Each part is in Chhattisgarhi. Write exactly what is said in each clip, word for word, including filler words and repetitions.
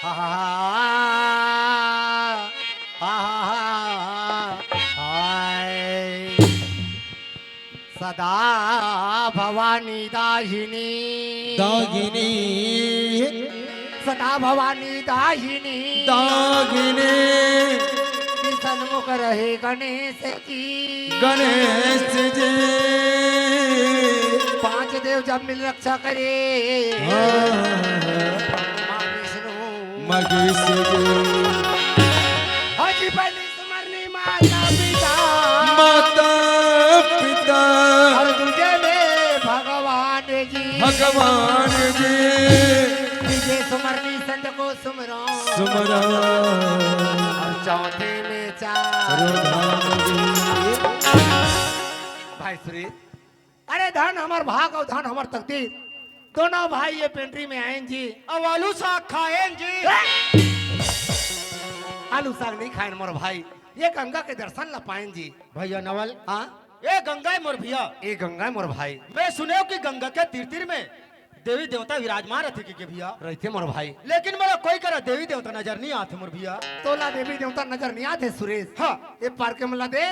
आहा, आहा, हाय। सदा भवानी दाहिनी। दाहिनी। सदा भवानी दाहिनी। दाहिनी। कि सन्मुख रहे गणेश जी। गणेश जी। पांच देव जब मिल रक्षा करे। हाँ। माँ विष्णु। मगेश जी। हजी पहली सुमरनी माता पिता। माता पिता। और दूजे में भगवान जी। भगवान जी। तीजे सुमरनी संत को सुमरो। सुमरो। और चौथे में चार। रुधान जी। भाई सुरेश, अरे धन हमर भाग और धन हमर तकदीर। दोनों भाई ये पेंट्री में आएन जी। अब आलू साग खाएन जी। आलू साग नहीं खाएन मोर भाई, ये गंगा के दर्शन ला पाएन जी। भैया नवल। हाँ? ए गंगा है मोर भैया। ए गंगा है मोर भाई। मैं सुनेव कि गंगा के तीर तीर में देवी देवता विराजमान रहिथे के, के भैया। रहिथे मोर भाई। लेकिन मोला कोई करा देवी देवता नजर नहीं आथे मोर भैया। तोला देवी देवता नजर नहीं आथे सुरेश। हाँ। ये पार के मोला दे।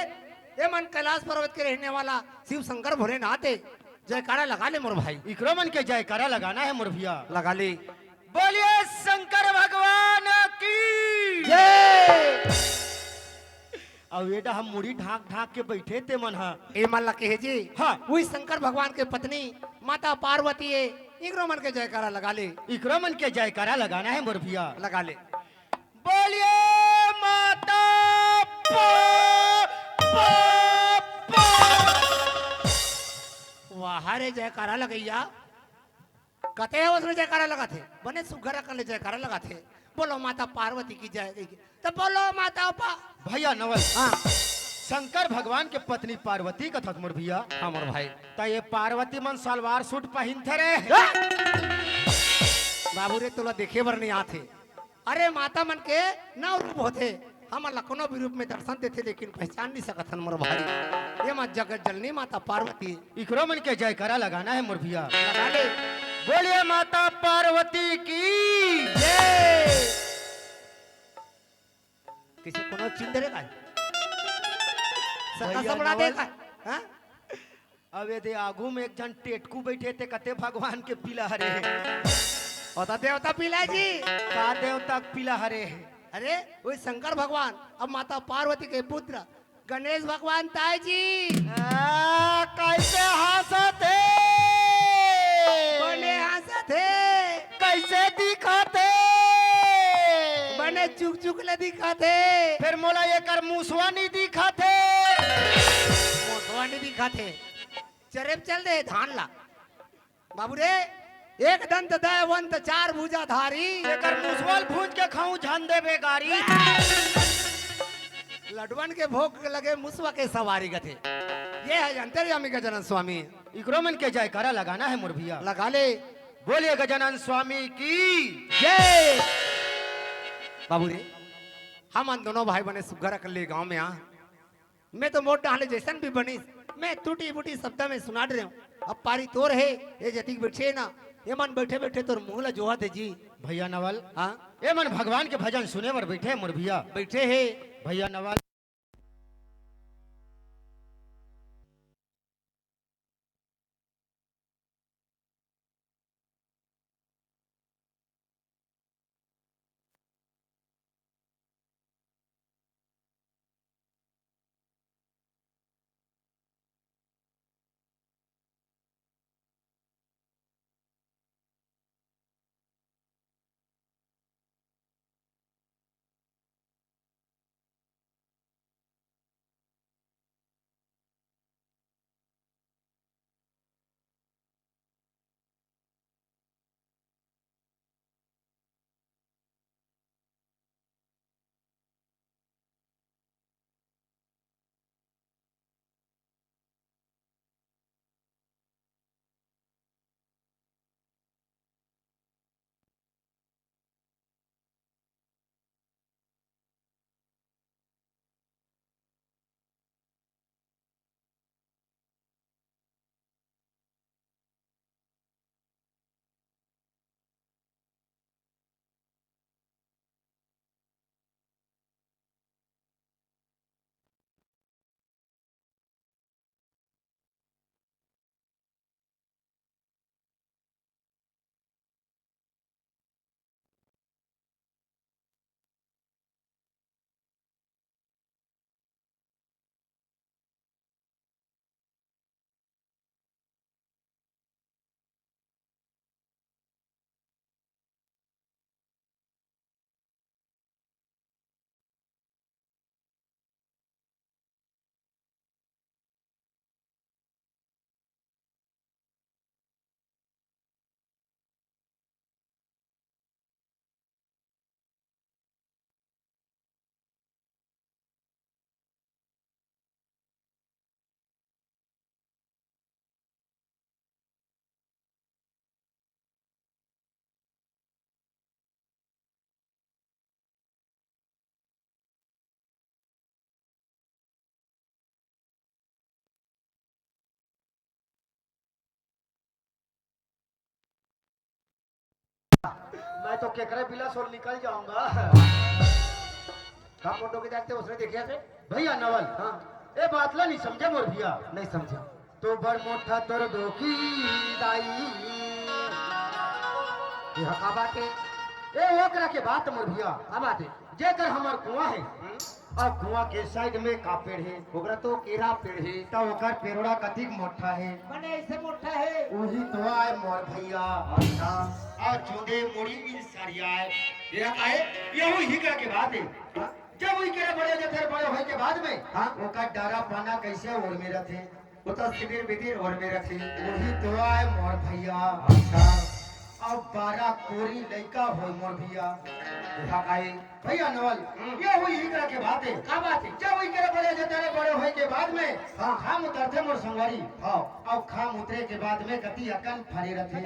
ये मन कैलाश पर्वत के रहने वाला शिव शंकर भोलेनाथ है। जयकारा लगा ले मोर भाई। इकरो मन के जयकारा लगाना है मोर भैया। लगा ले। बोलिए शंकर भगवान की। जय। अब ये डहा मुड़ी ढांक ढांक के बैठे ते मन हा। ए मन ला कहे जी। हाँ। वही शंकर भगवान के पत्नी माता पार्वती है। इकरो मन के जयकारा लगा ले। इकरो मन के जयकारा लगाना है मोर भैया। लगा ले। बोलिए माता पा, पा, पा। वाह रे जयकारा लगैया। कते हे उसमें जयकारा लगाथे, बने सुग्घर अकन ले जयकारा लगाथे। बोलो माता पार्वती की जय, कहिके। तो बोलो माता पा- भैया नवल। हाँ। शंकर भगवान के पत्नी पार्वती कथस मोर भैया। हाँ मोर भाई। त ये पार्वती मन सलवार सूट पहिनथे रे। हाँ। बाबू रे, तोला देखे बर नहीं आथे। अरे माता मन के नौ रूप होथे, हमन ला कोनो भी रूप में दर्शन देथे, लेकिन पहचान नहीं सकत हन मोर भाई। ये माँ जगत जननी माता पार्वती। इकरो मन के जयकारा लगाना है मोर भैया। लगा ले। बोलिए माता पार्वती की। जय। किसी कोनो चिंदरे का? सका भैया सबड़ा दे नवल। का? हाँ? अब ये दे आगू में एक झन टेटकू बैठे ते कते भगवान के पीला हरे। ओ त देवता पीला जी। का देवता के पीला हरे? अरे, वही शंकर भगवान, अब माता पार्वती के पुत्र गणेश भगवान ताय जी। आ, कैसे हंसत हे? बने हंसत हे। कैसे दिखत हे? बने चुक चुक ले दिखत हे। फिर मोला एकर मुसवा नहीं दिखत हे। मुसवा नहीं दिखत हे। चरेब चल दे धान ला। बाबू रे, एक दंत दयवंत चार भुजाधारी। एकर मुसवा ल भूंज के खाऊं झन देबे गारी। लडवन के भोग लगे मुसवा के सवारी गथे। ये है अंतर्यामी गजानन स्वामी। इकरो मन के जयकारा लगाना है मोर भैया। लगा ले। बोलिए गजानन स्वामी की। जय। बाबू रे, हमन दोनों भाई बने सुग्घर अकन ले गांव में आ। मैं तो मोर डाहले जैसन भी बनिस, मैं टूटी फूटी शब्द में सुना डरे हूँ। अब पारी तोर हे, ये जतिक बैठे ना, ये मन बैठे बैठे तोर मुंह ला जोहत हे जी। भैया नवल। हाँ? ये मन भगवान के भजन सुने बर बैठे हे मोर भैया। बैठे हे। भैया नवल। तो केकरा बिला सोल निकल जाऊंगा। का फोटो के देखते उसने देखिया से? भैया नवल, हाँ। ए बात ला नहीं समझे मोर भैया। नहीं समझा। तो बड़ मोटा तोर दोखी दाई। ये का बात है? ए ओकरा के बात मोर भैया। का बात है? जेकर हमर कुआं है, हम्म। और कुआं के साइड में का पेड़ है? ओकरा तो केरा पेड़ है। तो ओकर पेड़ोड़ा कतिक मोटा है? बने ऐसे मोटा है। वही तो आय मोर भैया। अच्छा। और चूंदे मुड़ी मिल सरिया है। ये का है? यहू हिकरा के बात है। हाँ? जब वही केरा बड़े जथे, बड़े होए के बाद में, हाँ। ओकर डारा पाना कैसे ओर में रथे? वो तो सिदिर बिदिर ओर में रथे। वही तो आय मोर भैया। अच्छा। अब बारह कोरी लइका होय मोर भैया। देखा काई? भैया नवल, हम्म। ये हुई हिकरा के बात है। का बात है? जब वही केरा बड़े जथे रे, बड़े होए के बाद में, हाँ। घाम उतरथे मोर संगवारी। हाँ। अब घाम उतरे के बाद में कति अकन फरे रथे।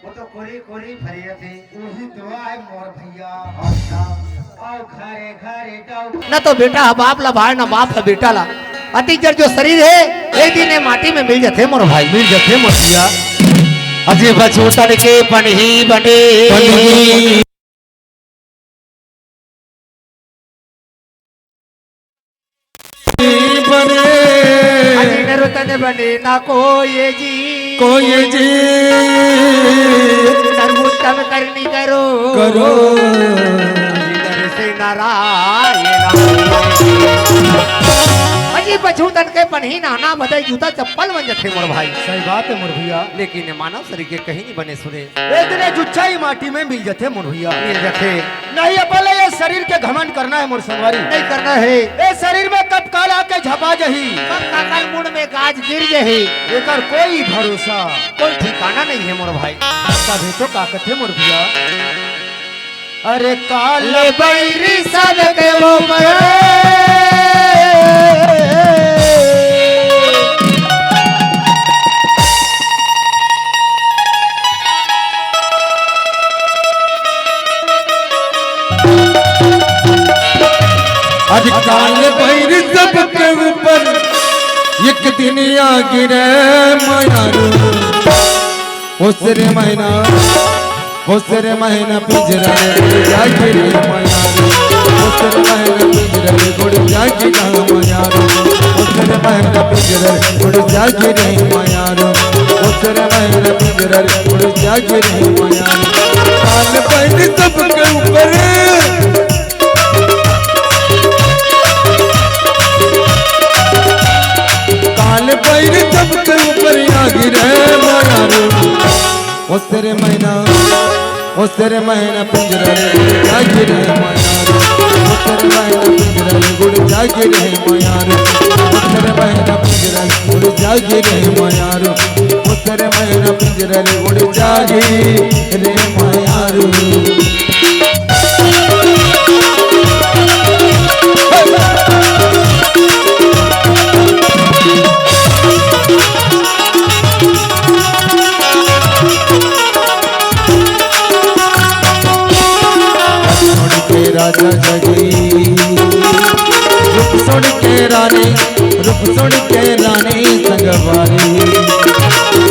वो तो कोरी कोरी फरे रथे। वही तो आय मोर भैया। अच्छा। और घरे घरे डौ ना तो बेटा ह बाप ला भाय, ना बाप ह बेटा ला। अति जर जो शरीर है, एक दिन ये माटी में मिल जथे मोर भाई। मिल जथे मोर भैया। अजी बछूतन के पनही बने। पनही बने। अजी नरोत्तम बने ना कोई जी। कोई जी। सर्वोत्तम करनी करो। करो। अजी नर से नारायण। अजी बछूतन के पनही नहाना बदे जूता चप्पल बन जथे मोर भाई। सही बात है मोर भैया। लेकिन ये मानव शरीर के कहीं नहीं बने सुने। इतने जुच्छा ही माटी में मिल जथे मोर भैया। मिल जथे। नहीं, अपन ला ये शरीर के घमंड करना है मोर संगवारी। नहीं करना है। ए शरीर में कब काल आके झपा जही। कब काकर मुड़ में गाज गिर जही। एकर कोई भरोसा। कोई ठिकाना नहीं है मोर भाई। तभे तो का कथे मोर भैया। अरे काल ले बैरी सबके ऊपर। अधिकाल भैर सबके ऊपर, एक दिन आ गिरे मयारू। ओसरे महीना, ओसरे महीना पिंजरा में जाके रे मयारू। ओसरे महीना पिंजरा में गुड़ जाके गा मयारू। ओसरे महीना पिंजरा में गुड़ जाके रे मयारू। ओसरे महीना पिंजरा में गुड़ जाके रे मयारू। काल भैर सबके ऊपर। काल भैर सबके ऊपर आ गिरे मयारू। ओसरे महीना, ओसरे महीना पिंजरा में आ गिरे मयारू। ओसरे महीना पिंजरा में गुड़ जाके रे मयारू। ओसरे महीना पिंजरा में गुड़ जाके रे मयारू। ओसरे महीना पिंजरा में गुड़ जाके रे मयारू। सुन के राजा जगी, रूप सुन के रानी, रूप सुन के रानी संगवारी,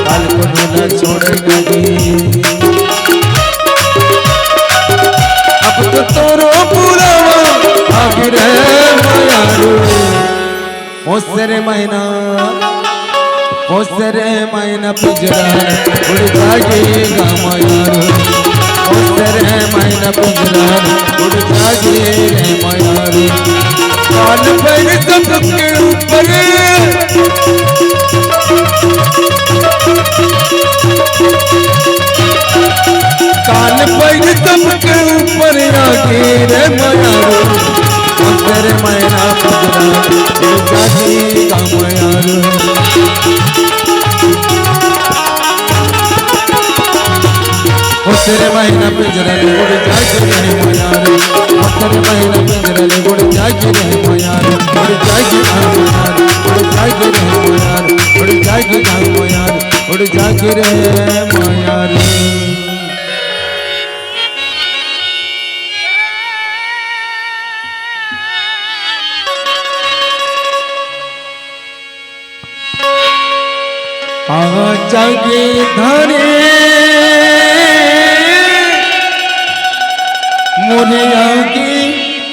काल को न छोड़ कभी। अब तो तोरो पुरावा आगे रे मयारू। ओसरे महीना, ओसरे महीना पिंजरा उड़ जागे गा मयारू। ओसरे महीना पिंजरा उड़ जागे रे मयारू। काल भैर सबके ऊपर। काल भैर सबके ऊपर आगे रे मयारू। ओसरे महीना पिंजरा उड़ जागे गा मयारू। ओसरे महीना पिंजरा ले उड़ जागे रे मयारू। ओसरे महीना पिंजरा ले उड़ जागे रे मयारू। उड़ जागे गा मयारू, उड़ जागे रे मयारू, उड़ जागे गा मयारू, उड़ जागे रे मयारू। आ जागे धरे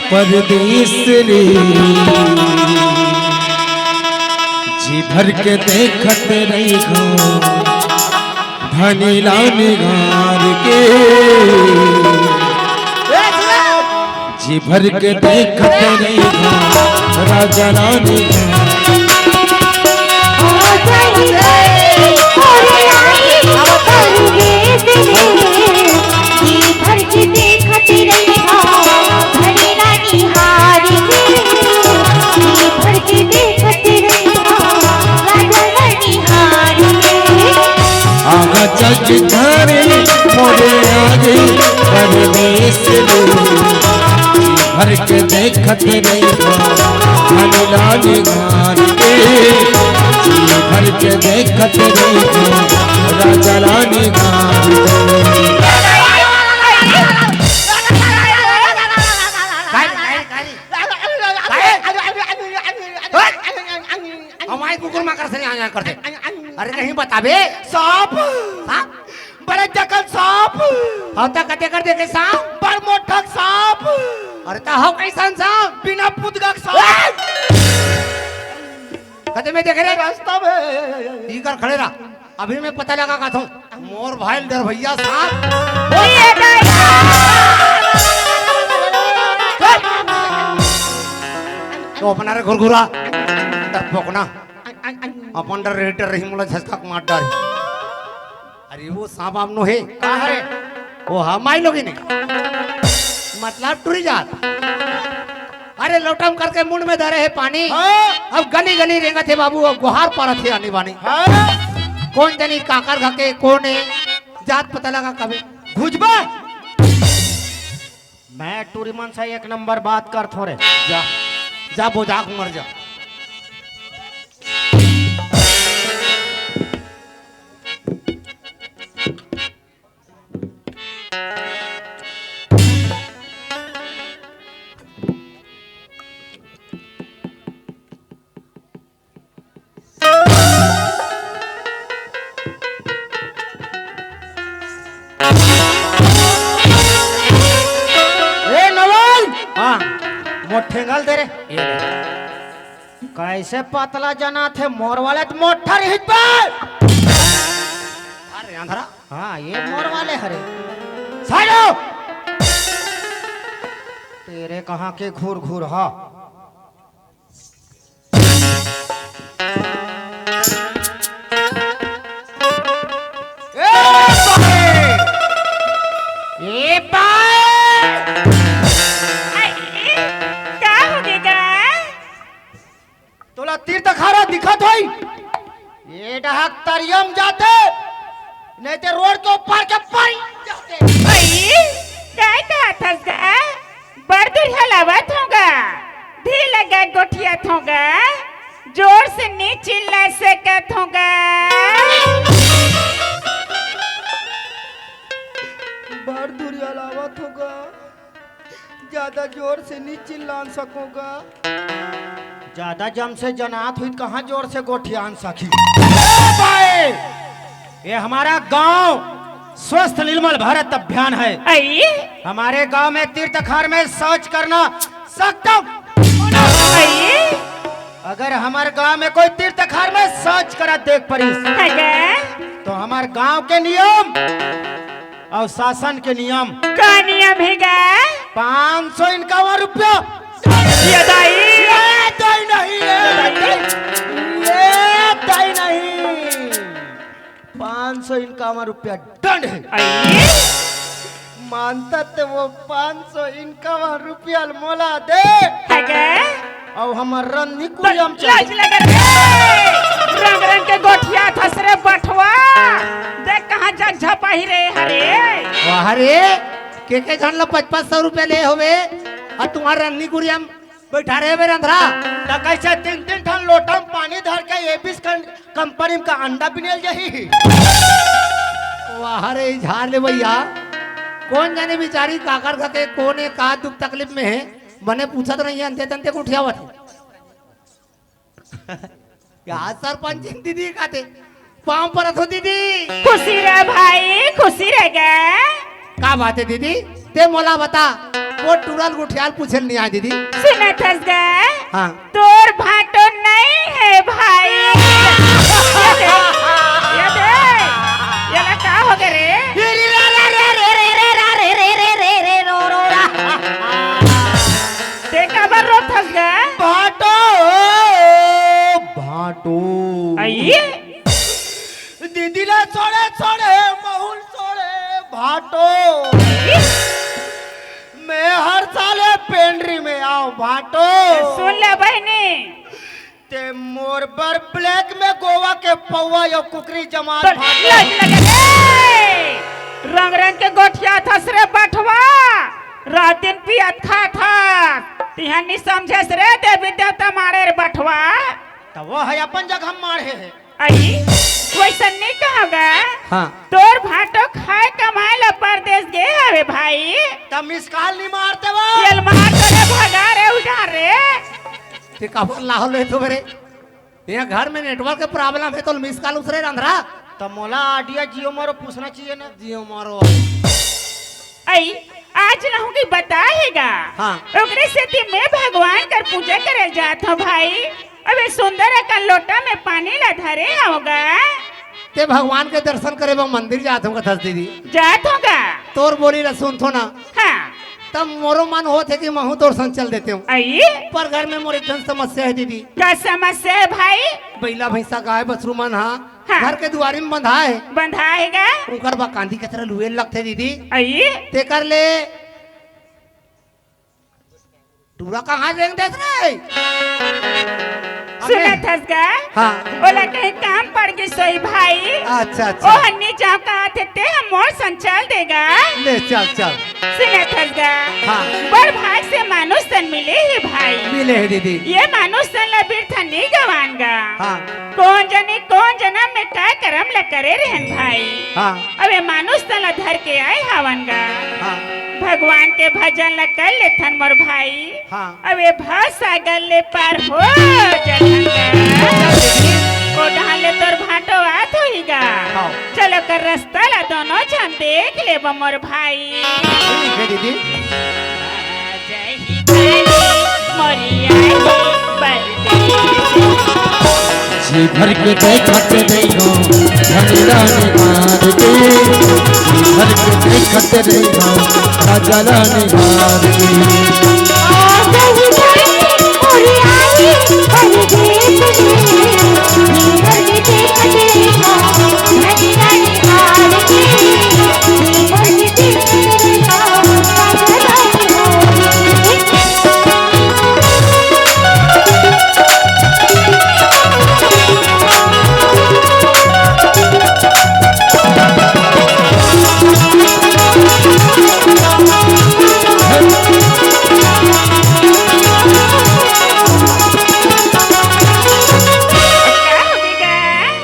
परदेस ले जी भर के देखत रहिहूँ, धनी ला निहार के। जी भर के देखत रहिहूँ, राजा ला निहार। आगा जग धारे मोरे आगे परदेस ले, जी भर के देखत रहिहूँ, धनी ला निहार के। जी भर के देखत रहिहूँ, राजा ला निहार के। काय रे, काय रे, काय रे? काय? हमारे कुकुर माकर से यहाँ, यहाँ करते। अरे नहीं बताबे। सांप। सांप? बड़े जकल सांप। हव त कते कर देखे सांप? बड़ मोटक सांप। अरे त हव कैसन सांप? बिना पुतगक सांप। कते में देखे रे? रास्ता में। ई कर खड़े रहा। अभी मैं पता लगा का था। मोर भाई डर भैया सांप। तो अपना रे घुरघुरा। डरपोकना। अपन डर रही, डर रही, मोला झसका के मार डारी। अरे वो सांप आप नो हे। का हरे? वो हमारी लोगी नहीं। मतलब टूरी जात। अरे लोटम करके मुंड में धरे हे पानी। हाँ। अब गली गली रेंगत हे बाबू, अब गुहार पारत हे आनी बानी। हाँ। कोन जनी काकर घर के, कोन हे, जात पता लगा कभी। घुजबा। मैं टूरी मन से एक नंबर बात करथों रे। जा, जा बोझा के मर जा। ए नवल! हाँ, मोर ठेंगा ल दे रे। ये ले। कैसे पतला जना थे मोर वाले त मोठा रहित बे। अरे अंधरा। हाँ, ये मोर वाले हरे। सालो! तेरे कहाँ के घूर घूर हा? ए बाई! ए बाई! अरे, का हो गे गा? तोला तीर तखारा दिखत होई? ए डहक तरियम जाते, नहीं ते रोड के ऊपर के पारी जाते। भाई, काय कहत हस गा? बड़ दूरिहा लावत हों गा, ढील लगा गोठियात हों गा, जोर से नी चिल्ला सकत हों गा। बड़ दूरिहा लावत हों गा, ज्यादा जोर से नी चिल्लान सकों गा। ज्यादा जम से जनात हुई त कहाँ जोर से गोठियान सकी। ए भाई, ये हमारा गांव स्वस्थ निर्मल भारत अभियान है। आई? हमारे गांव में तीर तखार में शौच करना सख्त मना है। आई? अगर हमारे गांव में कोई तीर तखार में शौच करत देख परिस, अगर? तो हमारे गांव के नियम अउ शासन के नियम। का नियम हे गा? पाँच सौ इनकावन रुपया। ये दाई। ये दाई नहीं, ये दाई। ये दाई नहीं। पाँच सौ इनकावन रुपया दंड हे। आई? मानता ते वो पाँच सौ इनकावन रुपया ल मोला दे। हे गा? अउ हमर रन्नी कुरिया म चल। लाज लगे रे। रंग रंग के गोठियात हस रे बठवा। देख कहाँ जग झपाही रे हरे। वाह रे, के के झन ल पच पच सौ रुपया ले होवे, अउ तुम्हर रन्नी कुरिया म बइठा रे बे रंधरा। त कइसे तीन तीन ठन लोटा म पानी धर के एबिस कं-, कंपनी म का अंडा बिनेल जाही? वाह रे, ई झार ले भइया, कोन जाने बिचारी काकर घर के, कोन हे, का दुख तकलीफ में हे, बने पूछत रहिए, अंते तंते गोठियावत हे। का सरपंच दीदी काथे, पाँव परत हों दीदी। खुशी रह भाई, खुशी रह गा। का बात हे दीदी, ते मोला बता। वो टूरा ल गोठिया ल पूछे ल नइ आय दीदी। सुनत हस गा? हाँ। तोर भांटो नइ हे भाई। ये दे, ये दे, ये ला का हो गे रे? रे, रे, रे, रे, रो, रो, रा। ते काबर रोत हस गा? भांटो, भांटो। अई? दीदी ला छोड़े, छोड़े, महू ल छोड़े, भांटो। मैं हर साल ए पेंडरी में आंव, भांटो। सुन ले बहिनी। ते मोर बर black में गोवा के पौवा अउ कुकरी जमात, तो भांटो। लाज लगे रे। रंग रंग के गोठियाथस रे बठवा। रात दिन पियत खाथस। तिहां नइ समझेस रे देवी देवता मारे रे बठवा। त वो ह अपन जगह माढ़े हे। अई, वइसन नइ कहों गा। हाँ। तोर भांटो खाय कमाय ला परदेस गे हवे भाई। त miss call नइ मारते वो। ये ल मार तो रे, भगा रे, उधार रे। ते काबर लाहो ले तो रे? इहां घर में network के problem हे तो miss call उसरे रंधरा। त मोला Idea Jio मारो पूछना चाहिए ना। Jio मारो। अई, आज लहूं कि बताय हे गा। हाँ। ओकरे सेती मैं भगवान कर पूजा करे जात हंव भाई। अबे सुंदर अकन लोटा में पानी ला धरे हंव गा। ते भगवान के दर्शन करे बर मंदिर जात हंव कथस दीदी। जात हंव गा। तोर बोली ला सुनथों ना। हाँ। तब मोरो मन होत हे कि महूं तोर संग चल देतेंव। अई? पर घर में मोर एक ठन समस्या हे दीदी। का समस्या हे भाई? बइला भइंसा गाय बछरू मन हा हाँ। घर के दुवारी में बंधाय हे। बंधाय हे गा? ओकर बर कांदी के तरह लुए लगथे दीदी। अई? तेकर ले टूरा कहाँ रेंग देस रे? अबे। सुनत हस गा? हाँ। ओला कहीं काम पड़ गिस होही भाई। अच्छा, अच्छा। ओ हन्नी जांव कहाथे ते ह मोर संग चल दे गा। ले चल, चल। सुनत हस गा? हाँ। बड़ भाग से मानुस तन मिले हे भाई। मिले हे दीदी। ये मानुस तन ला बिरथा नइ गवान गा। हाँ। कोन जनी कोन जनम में का करम ला करे रहेन भाई। हाँ। अबे मानुस तन ला धर के आय हवन गा। हाँ। भगवान के भजन ला कर लेथन मोर भाई। हाँ। अबे भवसागर ले पार हो जथन गा। ओ डहान ले तोर भांटो आत होही गा। हाँ। चल ओकर रस्ता ला दोनों झन देख लेबो मोर भाई। ठीक हे दीदी। जय ही काली मोरिया ही परदेसी। जी भर के देखत रहिहौं धनी रानी मार के, जी भर के देखत रहिहौं राजा रानी मार के। आ गई धनी मोरिया ही परदेसी। जी भर के देखत रहिहौं धनी रानी मार के।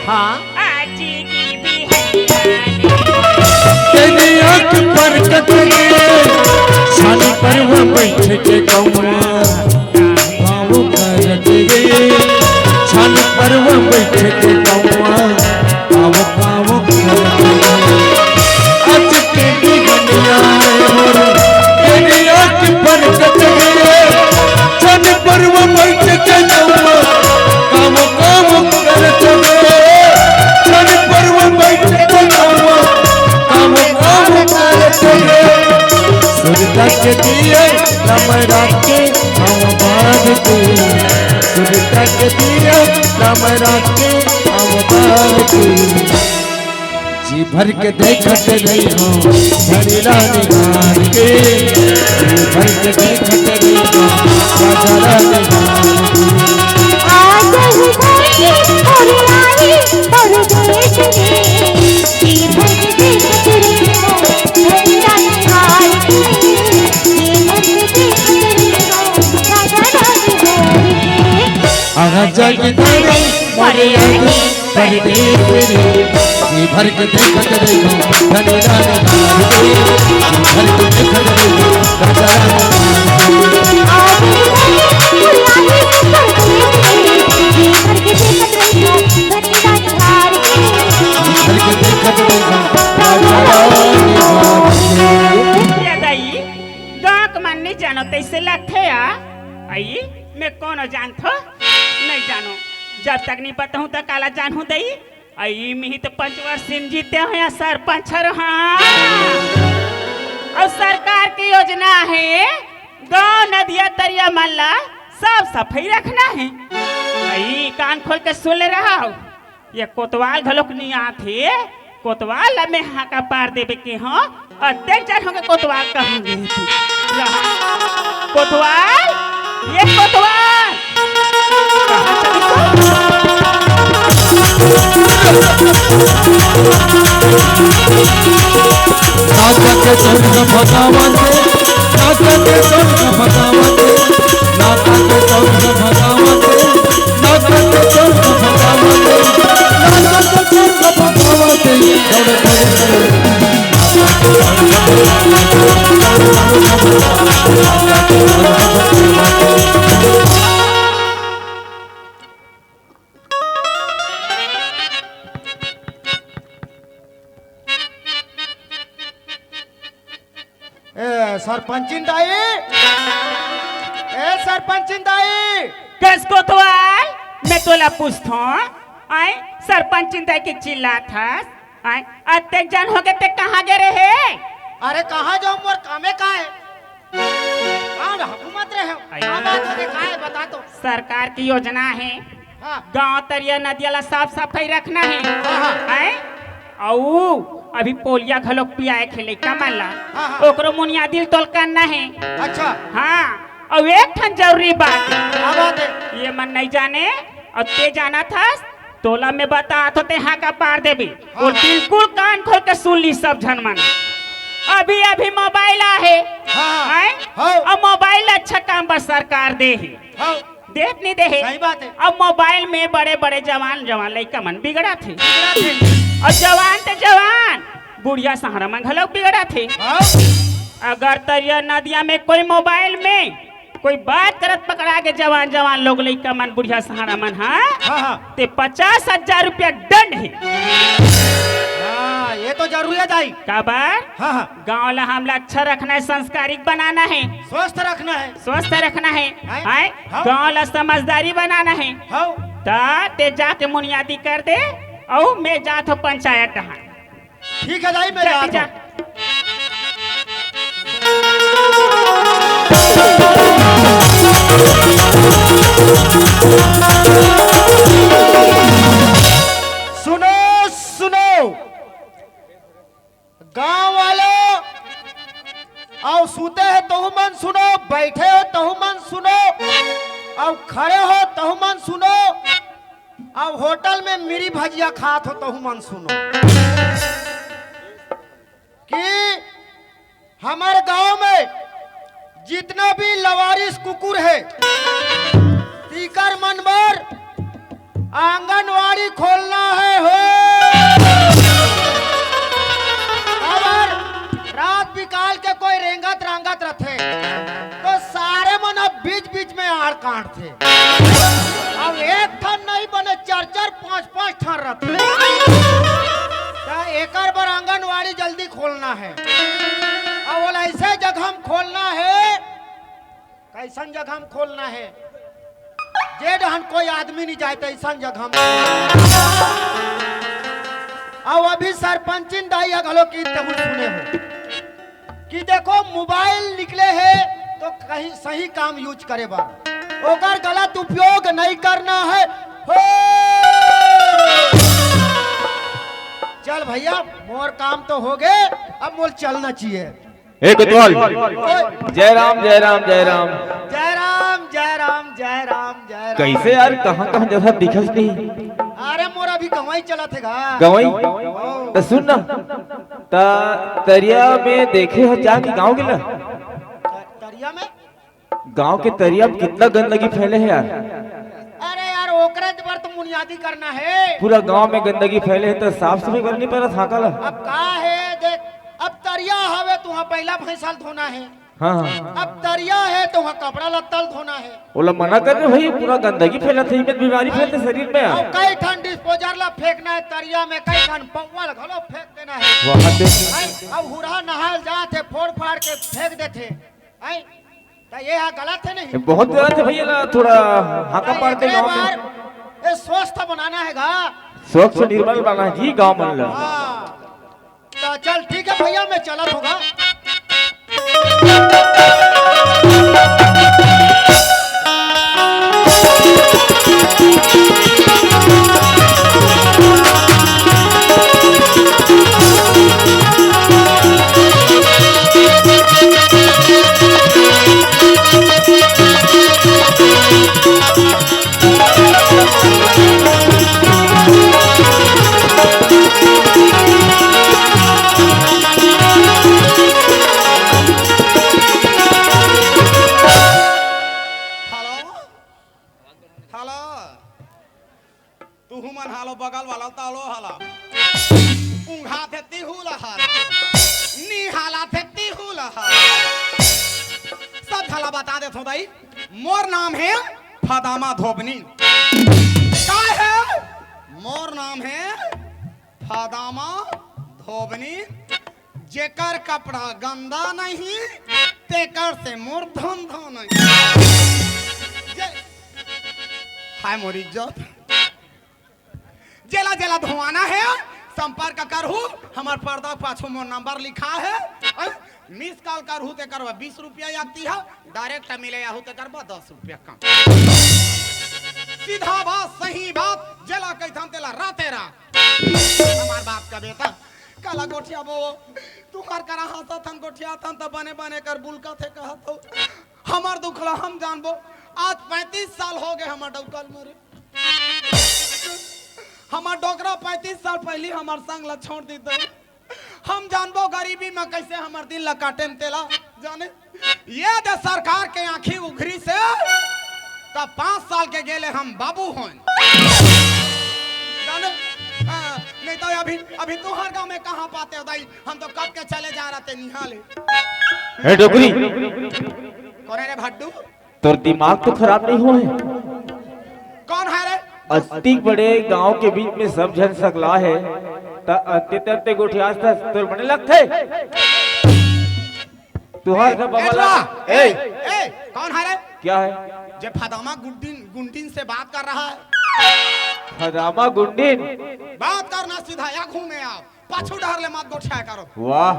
हाँ। आजी की बिहनिया ने। तेरी आँख पर कतरे, छान पर वो बैठ के कौआ, काऊ करत रे। छान पर वो बैठ के कौआ, काऊ काऊ करत रे। आज के बिहनिया ने मोर, तेरी आँख पर कतरे, छान पर वो बैठ के कौआ, काऊ काऊ करत रे। छान पर वो बैठ के कौआ, काऊ काऊ करत रे। सुरता के दिए लमरा के हम बार के, सुरता के दिए लमरा के हम बार के। जी भर के देखत रहिहौं धनी रानी मार के, जी भर के देखत रहिहौं राजा रानी मार के। आ गई धनी मोरी आई परदेस में, जी भर के देखत रहिहौं धनी रानी मार के, जी भर के देखत रहिहौं राजा रानी मार के। आजा जी धनी मोरी आई परदेस रे, जी भर के देखत रहिहौं धनी रानी मार के, जी भर के देखत रहिहौं राजा रानी मार के। जी भर के देखत रहिहौं धनी रानी मार के। जी भर के देखत रहिहौं राजा रानी मार के। या दाई, गाँव के नहीं जानो तइसे लगथे या। अई, मैं कोनो जानथो? नहीं जानो। जब तक नहीं बताहूँ त काला जानहूँ दई। अई, मिही तो पंचवर्षी म जीते हो या सरपंच हरो, हाँ। अउ सरकार के योजना हे, गांव नदिया तरिया मन ला साफ सफाई रखना हे। अई, कान खोल के सुन ले रहा हो। ये कोतवाल घलोक नइ आथे, कोतवाल ला मैं हाका पार देबे के हंव, अतेक झन होके कोतवाल कहूं गे। कोतवाल, ये कोतवाल। नाता के संग भगावत, नाता के संग भगावत, नाता के संग भगावत। ए, सरपंचिन दाई, ए, सरपंचिन दाई। कस कोतवाल, मैं तोला पूछथों, आय, सरपंचिन दाई के चिल्लात हस, आय, अतेक झन होगे ते कहाँ गे रहे? अरे, कहाँ जाऊं, मोर कामे का हे? कहाँ हुकूमत रहे हो? अरे। का बात होगे, का हे, बता तो। सरकार के योजना हे, हाँ। गांव तरिया नदिया ला साफ सफाई रखना हे। हाँ, हाँ। हैं? अउ अभी पोलिया घलोक पियाए के लइका मन ला। हाँ, हाँ। ओकरो मुनियादी ल तोल करना हे। अच्छा। हाँ, अउ एक ठन जरूरी बात। का बात हे? ये मन नहीं जाने, अउ ते जानत हस, तोला मैं बतात हों ते हाका पार देबे। हाँ, वो हाँ। बिल्कुल कान खोल के सुन ली सब झन मन। अभी अभी मोबाइल आहे। हाँ, हाँ। हैं? हाँ। अउ मोबाइल अच्छा काम बर सरकार दे हे। हाँ। देत नहीं दे हे। सही बात हे। अब मोबाइल में बड़े-बड़े जवान, जवान लइका मन बिगड़त हे। बिगड़त हे। अउ जवान ते जवान, बुढ़िया सहारा मन घलोक बिगड़त हे। हाँ। अगर तरिया नदिया में कोई मोबाइल में कोई बात करत पकड़ा गे जवान, जवान लोग लइका मन, बुढ़िया सहारा मन, हाँ? हाँ, हाँ। ते पचास हजार रुपया दंड हे। हाँ, ये तो जरूरी हे दाई। काबर? हाँ, हाँ। गांव ला हमला अच्छा रखना हे, संस्कारिक बनाना हे। स्वस्थ रखना हे। स्वस्थ रखना हे। हैं? हैं? हाँ। गांव ला समझदारी बनाना हे। हाँ। त ते जाके मुनियादी कर दे, अउ मैं जात हों पंचायत डहान। ठीक हे दाई, मैं जा, जात जा। हों। सुनो, सुनो। गांव वालों, अउ सुते हे तहू मन सुनो, बइठे हो तहू मन सुनो, अउ खड़े हो तहू मन सुनो, अउ होटल में मिरी भजिया खात हो तहू मन सुनो कि हमर गांव में जितना भी लवारिस कुकुर हे, तीकर मन बर आंगनवाड़ी खोलना हे हो। अगर रात बिकाल के कोई रेंगत रांगत रथे, तो सारे मन अब बीच बीच में आड़ काटथे। अब एक ठन नहीं बने, चार चार पांच पांच ठन रथे। त एकर बर आंगनवाड़ी जल्दी खोलना हे। अउ ओला ऐसे जगह में खोलना हे, कइसन जगह में खोलना हे, जे डहन कोई आदमी नहीं जाए, त अइसन जगह में। अउ अभी सरपंचिन दाई ह घलो की तहु सुने हो कि देखो, मोबाइल निकले हे तो कहीं सही काम यूज करे बर, ओकर गलत उपयोग नहीं करना हे। हो, चल भैया, मोर काम तो होगे, अब मोला चलना चाहिए। ए कोतवाल, ओए। जय राम, जय राम, जय राम। जय राम, जय राम, जय राम, जय राम। कइसे यार, कहाँ कहाँ जगह दिखस नहीं? अरे मोर अभी गंवई चलत हे गा। गंवई? ओ। त सुन ना, त तरिया में देखे ह जा कि गाँव गेला? त-, तरिया में? गाँव के तरिया में कितना गंदगी फैले हे यार। अरे यार, ओकरे बर तो मुनियादी करना हे। पूरा गाँव में गंदगी फैले हे त साफ सफाई करनी पड़त हाका ला। अब का हे, देख, अब तरिया हवे त उहाँ बइला भैंसा ल धोना हे। हाँ, हाँ। अब तरिया हे त उहाँ कपड़ा लत्ता ल धोना हे। ओला मना कर रे भाई, पूरा गंदगी फैलत हे, इमे बीमारी फैलथे शरीर में। अउ कई ठन डिस्पोजल ला फेंकना हे तरिया में, कई ठन पौवा ल घलो फेंक देना हे। वहाँ पे हैं, अब हुरहा नहाय ल जात हे, फोड़ फाड़ के फेंक देथे। हैं? त ये हा गलत हे नहीं? ये बहुत गलत हे भैया, ला थोड़ा हाका पार दे एकरे गाँव में। बार ये स्वच्छ बनाना हे गा। स्वच्छ निर्मल बनाना हे जी गाँव मन ला। हाँ। त चल ठीक हे भैया, मैं चलत हँव गा। Hello? Hello? तुहू मन hello, बगल वाला त hello, hello। ऊँघाथे तिहू ला hello। निहालाथे तिहू ला hello। सब झन ला बता देथँव दाई, मोर नाम हे फदामा धोबनी। का हे? मोर नाम हे फदामा धोबनी। जेकर कपड़ा गंदा नहीं, तेकर से मोर धंधा नहीं। जे-, हाय मोर इज्जत। जेला जेला धोवाना हे, संपर्क करहू, हमर पर्दा पाछू मोर number लिखा हे। अ, miss call करहू तेकर बर बीस रुपया लगथे, direct मिले आहू तेकर बर दस रुपया कम। सीधा बात, सही बात, जेला कहिथन तेला राते रात। हमर बाप के बेटा, काला गोठियाबो, तुँहर करा हँसत हन, गोठियात हन त बने बने कर बुलकत हे कहत हव। हमर दुख ला हम जानबो। आज पैंतीस साल होगे हमर डौका ल मरे। हमर डोकरा पैंतीस साल पहिली हमर संग ला छोड़ दिस दाई। हम जानबो गरीबी म कइसे हमर दिन ला काटेन तेला, जाने। ये दे सरकार के आँखी उघरिस हे, त पाँच साल के गेले हम बाबू होन। जाने, हाँ, नहीं त अभी, अभी तुँहर गाँव में कहाँ पातेव दाई, हम तो कब के चले जा रहे थे निहाले। ए डोकरी। कोन हे रे भड्डू? तोर दिमाग तो खराब नहीं होय हे? कोन हे रे? अतिक बड़े गांव के बीच में सब झन सकला हे, त अंते तंते गोठियाथस, तोर बने लगथे? तुँहर ए, सब बबला। ए, ए, ए, कोन हे रे? क्या है? जे फदामा गुंडिन, गुंडिन से बात कर रहा है। फदामा गुंडिन? बात करना सीधा, या घूमे आओ। पाछू डहर ले मत गोठिया करो। वाह।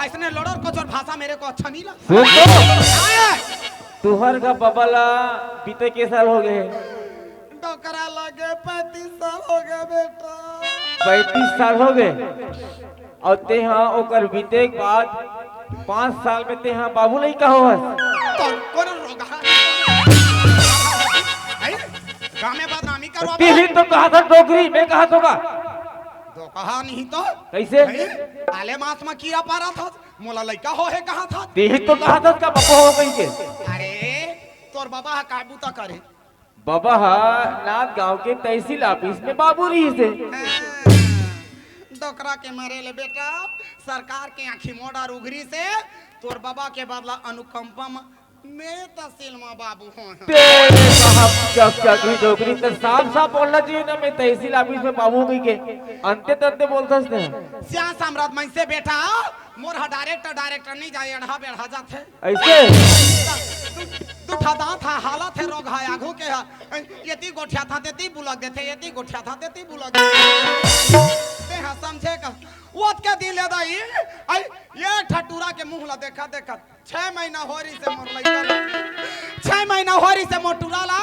अइसने लड़र कोचर भाषा मेरे को अच्छा नहीं लगता। सुन तो। हाँ। तुँहर का बबला बीते के साल होगे? डोकरा लगे पैंतीस साल होगे बेटा। पैंतीस साल होगे? अउ तेंहा ओकर बीते के बाद पाँच साल में तेंहा बाबू लइका होवस। तो कोन रोगहा? हैं? गाँव में बदनामी करवा। तेही तो कहाथस डोकरी, मैं कहाथों का? तो कहा नहीं तो। कइसे? हैं? आले मांस म कीरा पारथस, मोला लइका होहे कहाथस। तेही तो कहाथस का बबा हो कहिके। अरे, तोर बबा ह का बूता करे? बबा ह नांदगांव के तहसील office में बाबू रिहिस हे। हाँ, डोकरा के मरे ले बेटा, सरकार के आँखी मोड़ा उघरिस हे, तोर बबा के बदला अनुकंपा म मैं तहसील म बाबू हों। तेरे साहब, क्या, क्या की डोकरी, त साफ साफ बोलना चाहिए ना, मैं तहसील office में बाबू कहिके। अंते तंते बोलथस ने। सियान साम्राट मइनसे बेटा, मोर ह director, director नहीं जाय, एड़हा बेड़हा जाथे। अइसे? दू, दू ठा दांत ह, हालत हे रोगहा, आघू के ह। एती गोठियाथंव, तेती बुलक देथे, एती गोठियाथंव, तेती बुलक देथे। तेंहा समझे का? ओतके दिन ले दाई, अई, एक ठा टूरा के मुंह ला देखत, देखत, छह महीना हो रहिस हे मोर लइका ला। छह महीना हो रहिस हे मोर टूरा ला,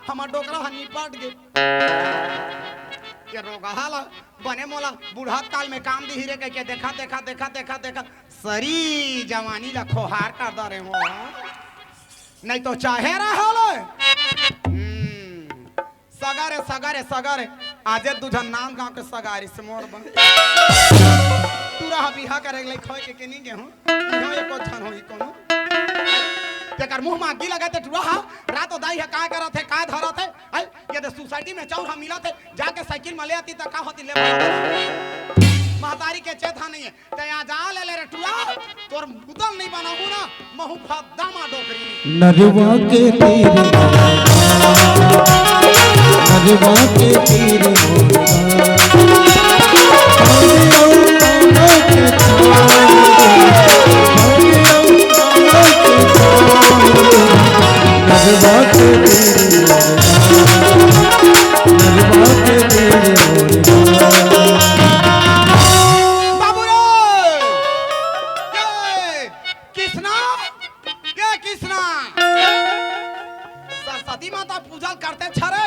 हमर डोकरा ह निपट गे। ये रोगहा ला, बने मोला बुढ़त काल में काम दिही रे कहिके देखत, देखत, देखत, देखत, देखत, सरी जवानी ला खोहार कर डारे हों। नहीं तो चाहे रहो ले। हम्म। सगा रे, सगा रे, सगा रे। आजे दू झन नांदगांव के सगा रिहिस मोर बर। टूरा ह बिहा करे के लइक होय के, के नहीं गे हों। इहाँ एको झन होही कोनो। तेकर मुंह म आगी लगे ते टूरा ह। रातो दाई ह काय करत हे, काय धरत हे। अई, ये दे society में चाउर ह मिलत हे। जाके साइकिल म ले आती त का होती ले भरत। महतारी के चेत ह नहीं हे। तैं आ जा ले, ले रे टूरा, तोर मुदल नहीं बनाहूं ना, महू फद्दा मा डोकरी। नरवा के तीर, नरवा के तीर, बाबू रे! ए, किसना? ए, किसना? सरस्वती माता पूजा करते छरे।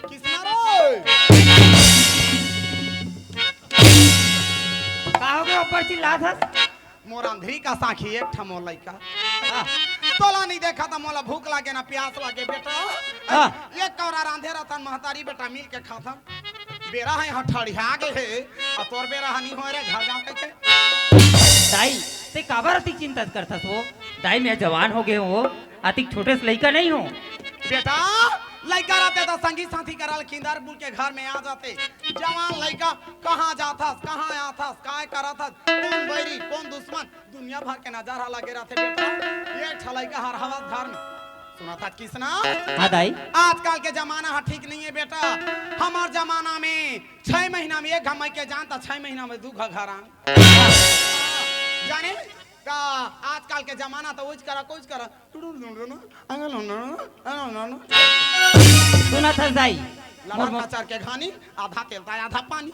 किसना रे? का हो गया, ऊपर चिल्लात हस? मोर अंधरी का साखी एक ठा मोर लइका। हाँ। तोला नहीं देखा त मोला भूख लागे ना प्यास लागे बेटा। हाँ। एक कौरा रांधे रहतन महतारी बेटा मिल के खाथन। बेरा हे यहाँ ठड़िया गे हे, आ तोर बेरा हनी होय रे घर जाओ कहिके। दाई, ते काबर अतिक चिंता करथस वो? दाई, मैं जवान हो गए हो, अतिक छोटे से लइका नहीं हो। बेटा, लइका रहते त संगी साथी करा ल खिंदर बुल के घर में आ जाते। जवान लइका कहाँ जाथस, कहाँ आथस, काय करथस, कौन बैरी, कौन दुश्मन, दुनिया भर के नजर ह लगे रहथे बेटा। ये ठलई का हर हवस घर में। सुना था किसना? हाँ दाई। आजकल के जमाना ह ठीक नहीं है बेटा। हमार जमाना में छह महीना में एक घा मइके जान त छह महीना में दू घा घर आन। जाने? त आजकल के जमाना त ओइच करा, कोइच करा। सुनत हस दाई, मोर लड़न मो- कचर के घानी, आधा तेल ता आधा पानी।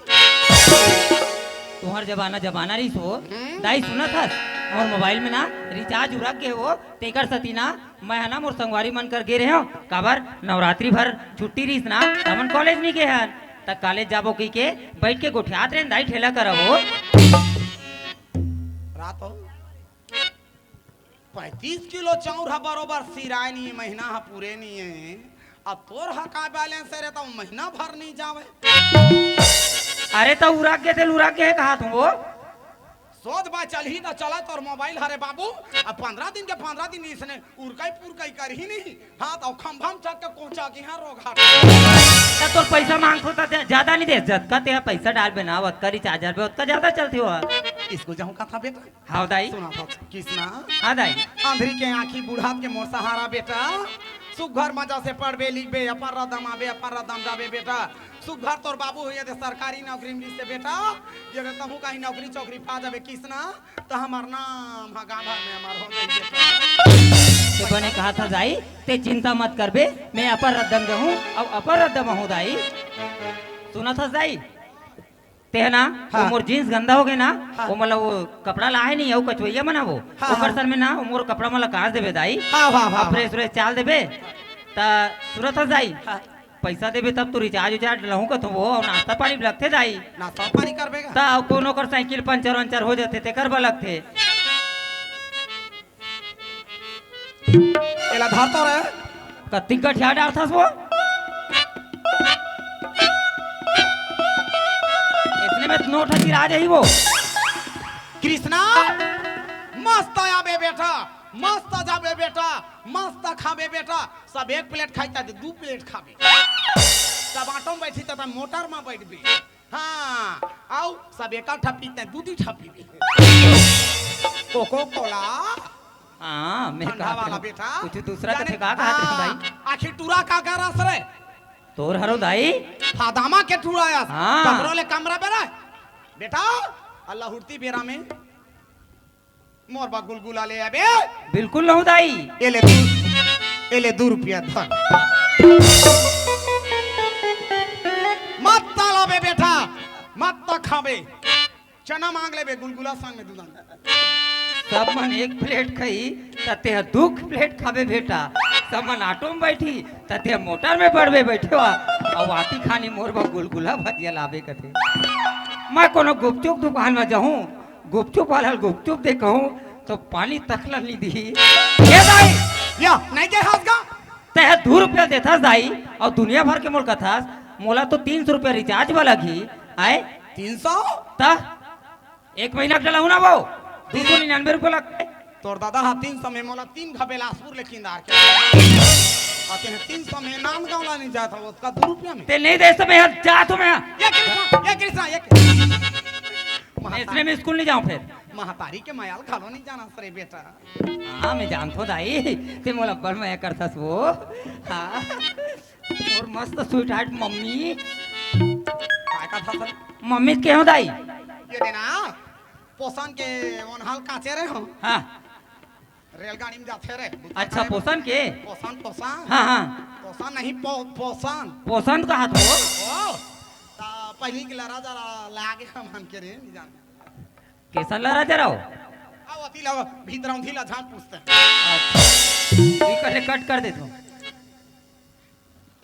तुहर जमाना जमाना रहिस हो। हम्म। दाई सुनत हस, मोर मोबाइल में ना रिचार्ज उरक गे हो, तेकर सती ना मैं ह ना मोर संगवारी मन कर गे रेहेंव। काबर नवरात्रि भर छुट्टी रहिस ना, त हमन कॉलेज नइ गे हन, त कॉलेज जाबो कहिके बइठ के गोठियात रेहेन दाई ठेला करा हो। रात हो। पैंतीस किलो चाउर ह बरोबर सिराय नइ हे, महीना ह पूरे नइ हे। अब तोर ह का बैलेंस हे रे, त महीना भर नइ जावय। अरे त उरक गे तेल उरक गे हे कहात हूँ वो। सोच बा चलही त चला तोर मोबाइल हरे बाबू। अब पंद्रह दिन के पंद्रह दिन इसने उरकई पुरकई करही नहीं। हाँ, त खंभा म चढ़ के कोचा के यहाँ रोग हट। त तोर पैसा मांगथो त ते जादा नइ दे, जतका ते पैसा डालबे ना, ओतका रिचार्ज डालबे, ओतका जादा चलथे वो। स्कूल जाहूँ कथा बेटा। हाँ दाई। सुना था किसना। हाँ दाई। अंधरी के आँखी बुढ़ात के मोर सहारा बेटा। सुघर मजा से पढ़बे लिखबे, अपन रदम आबे, अपन रदम जाबे बेटा। सुघर तोर बाबू होइया दे सरकारी नौकरी मिलिस हे बेटा। ये कहूँ कहीं नौकरी चौकरी पा जाबे किसना। त हमर नाम ह गांव भर में अमर हो गई बेटा। ते बने कहा था दाई, ते चिंता मत करबे, मैं अपर रद्दम जाहूँ, अउ अपर रद्दम आहूँ दाई। सुना था दाई, ते ह ना, हाँ। वो मोर जींस गंदा हो गए ना, हाँ। वो मतलब वो कपड़ा लाए नहीं, अउ कचवैया मन ह वो, हाँ, ओकर हाँ। सन में ना, वो मोर कपड़ा मन ला कास देबे दाई, हाँ, हाँ, हाँ, अउ फ्रेश हाँ। व्रेश चाल देबे, त सुना था दाई, हाँ। पैसा देबे तब तो रिचार्ज उचार्ज लहूं कथों वो, अउ नाश्ता पानी भी लगथे दाई। नाश्ता पानी करबे का? त अउ कोनो कर साइकिल पंचर वंचर हो जाथे, तेकर बर लगथे। एला धर तो रे। कत्ती गठिया डारथस वो? इतने में नोट ह गिरा जाही वो। कृष्णा, मस्त आबे बेटा, मस्त जाबे बेटा, मस्त खाबे बेटा। सब एक प्लेट खाई त दू प्लेट खाबे। सब ऑटो में बैठी त मोटर में बैठबे। हाँ, अउ सब एक ठा पीते, दू दी ठा पीबे। कोको कोला। हाँ, मैं ठंडा कहा वाला था, बेटा। कुछ दूसरा जाने कथे का कहा हाँ, भाई? आखिर टूरा का करा रे? तोर हरो दाई। फादामा के टूरा आया। हाँ। कमरो ले कमरा बेरा। बेटा, अल्लाह हुरती बेरा में मोर बर गुलगुला ले आबे। बिल्कुल लहूं दाई। ए ले दू, ए ले दू रुपया धर। मत तालाबे बेटा, मत त खाबे। चना मांग लेबे गुलगुला संग में दूधान। सब मन एक प्लेट खाई, त तेहा दू प्लेट खाबे बेटा। सब मन ऑटो में बैठी, त तेहा मोटर में बड़बे बैठे हुआ। अउ आती खानी मोर बर गुलगुला भजिया लाबे कथे। मैं कोनो गुपचुप दुकान में जाहूं, गुपचुप वाला ल गुपचुप दे कहूं, त पानी तक ल नइ दिही। ए दाई! या, नइ दे हस गा? तेहा दू रुपया देथस दाई, अउ दुनिया भर के मोल कथस, मोला तो तीन सौ रुपया रिचार्ज बर लगही, आय? तीन सौ? त एक महीना के डलाहूं ना वो, दू सौ निन्यानवे रुपया लगथे। तोर दादा हा तीन सौ में मोला तीन घा बेलासपुर ले किंदार के। अउ तेहा तीन सौ में नांदगांव ला नइ जात हव, ओतका दू रुपया में। ते नइ दे त मैं हा जात हूं मैं हा। ये कृष्णा, ये कृष्णा, ये कृष्णा। महता- इसने मैं स्कूल नइ जांव फेर। महतारी के मया ल घलो नइ जानस रे बेटा। हाँ, मैं जानथों दाई, ते मोला अब्बड़ मया करथस वो। हाँ। मोर मस्त स्वीटहार्ट मम्मी। काय कथस? मम्मी के हो दाई? ये देना, पोसन के ओनहा ल काचे रहे हो। हाँ। रेलगाड़ी में जाथे रे। अच्छा, पोषण के? पोषण, पोषण। हाँ, हाँ। पोषण नहीं, पो-, पोषण। पोषण कहा तो? ओ, ता पहली के लरा जरा लागे हम, हम के रे, नहीं जान। कैसा लरा जरा हो? आ, वती ला, भीतर उंधी ला झांक पूछते। अच्छा। ई कर ले, कट कर दे तू।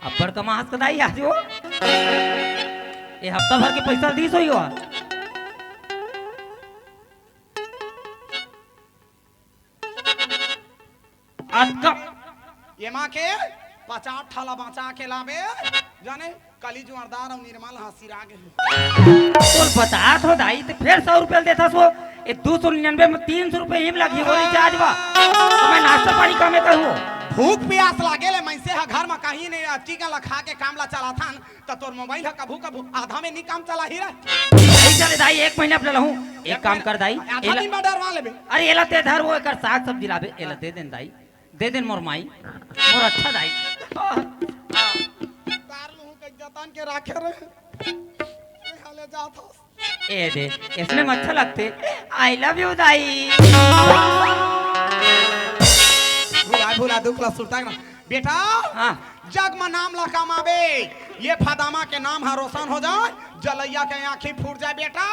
अब्बड़ कमास का दाई आज वो। ये हफ्ता भर के पैसा दीस होई हुआ। अतका ये माँ के पचास ठाला बचा के लाबे, जाने कली जुआरदार अउ निर्मल हंसी राग है। तोर बतात हो दाई, ते फेर सौ रुपया देथस वो। ये दो सौ निन्यानवे में तीन सौ रुपया हिम लगी वो रिचार्ज बा। तो मैं नाश्ता पानी का में करूँ। भूख प्यास लागे ले, मनसे ह घर म कहीं नहीं, अटकी का लखा के काम ला चलाथन, त तोर मोबाइल ह कभू कभू आधा में नहीं काम चला ही रहे। नहीं चले दाई, एक महीना अपने लहूँ। एक काम कर दाई, आधा एला दिन में डरवा लेबे। अरे एला ते धर, वो एकर साग सब्जी लाबे, एला दे देन दाई, दे देन मोर माई, मोर अच्छा दाई। तार लहूँ के जतन के राखे रे। हाले जात हस। ए दे, इसने में अच्छा लगते। I love you दाई। भुला भुला दुख ला सुरता ना। बेटा, हाँ। जग म नाम ला कमाबे, ये फदामा के नाम ह रोशन हो जाए, जलैया के आँखी फूट जाए बेटा,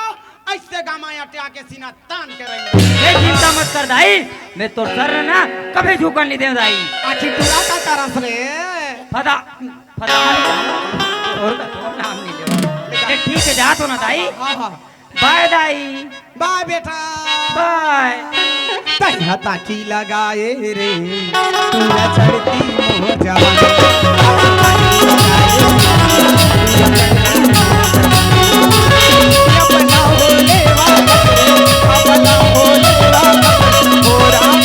ऐसे गामा अटिया के सीना तान के रही। ये चिंता मत कर दाई, मैं तो सर ना कभी झुकन नहीं दे दाई। आखिर तोला का करस रे? फदा, फदा, और का तो नाम नहीं ले। ये ठीक है, जा तो ना दाई। हाँ, हाँ। By thy. बाय बेटा। बाय। तैहा ताकी लगाए रे, पूरा चढ़ती मोर जवानी। अपना होले वाला, अपना होले वाला, हो राम।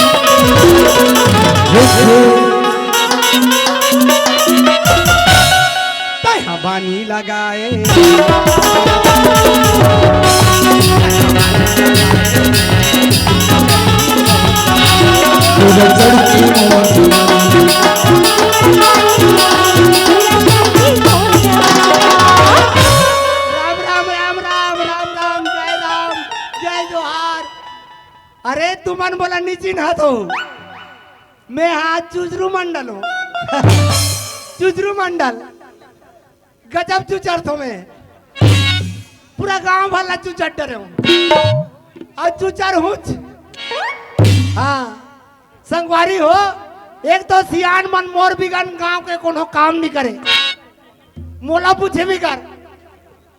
तैहा बानी लगाए। राम, राम, राम, राम, राम, राम, जय राम, जय जोहार। अरे, तुमन मोला नी चिन्हत हो, मैं हा चुजरू मंडल हूँ। चुजरू मंडल, गजब चुचरथो मैं, पूरा गांव भर ला चुचर डरे हूँ। अउ चुचर हूँच। हाँ, संगवारी हो, एक तो सियान मन मोर बिगन गांव के कोनो काम नहीं करे, मोला पूछे बिगर।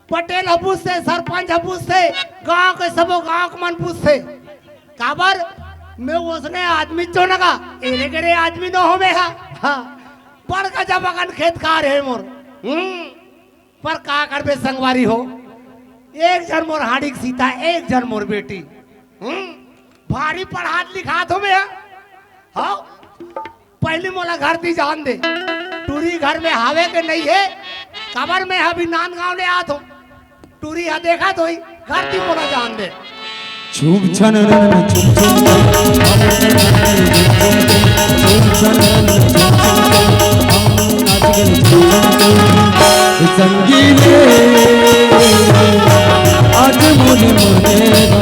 पटेल ह पूछथे, सरपंच ह पूछथे, गांव के सबो गांव के मन पूछथे। काबर? मैं ओसने आदमी चोनगा, एरे गेरे आदमी नो हो मैं हा। हाँ, बड़ गजब अकन खेत खार हे मोर। हम्म, पर का करबे संगवारी हो, एक झन मोर हाड़ी के सीता, एक झन मोर बेटी। हम्म, भारी पढ़ात लिखात हो मैं हा। हाँ, पहली मोला घर दी जान दे। टूरी घर में हावे के नहीं है, काबर मैं अभी नांदगांव ले आत हूँ। टूरी हा देखत होई, घर दी मोला जान दे। छुम छन रन छुम छुम, छुम छन रन छुम छुम, हम नाच गए छुम छुम। संगीत आज मुझे मुझे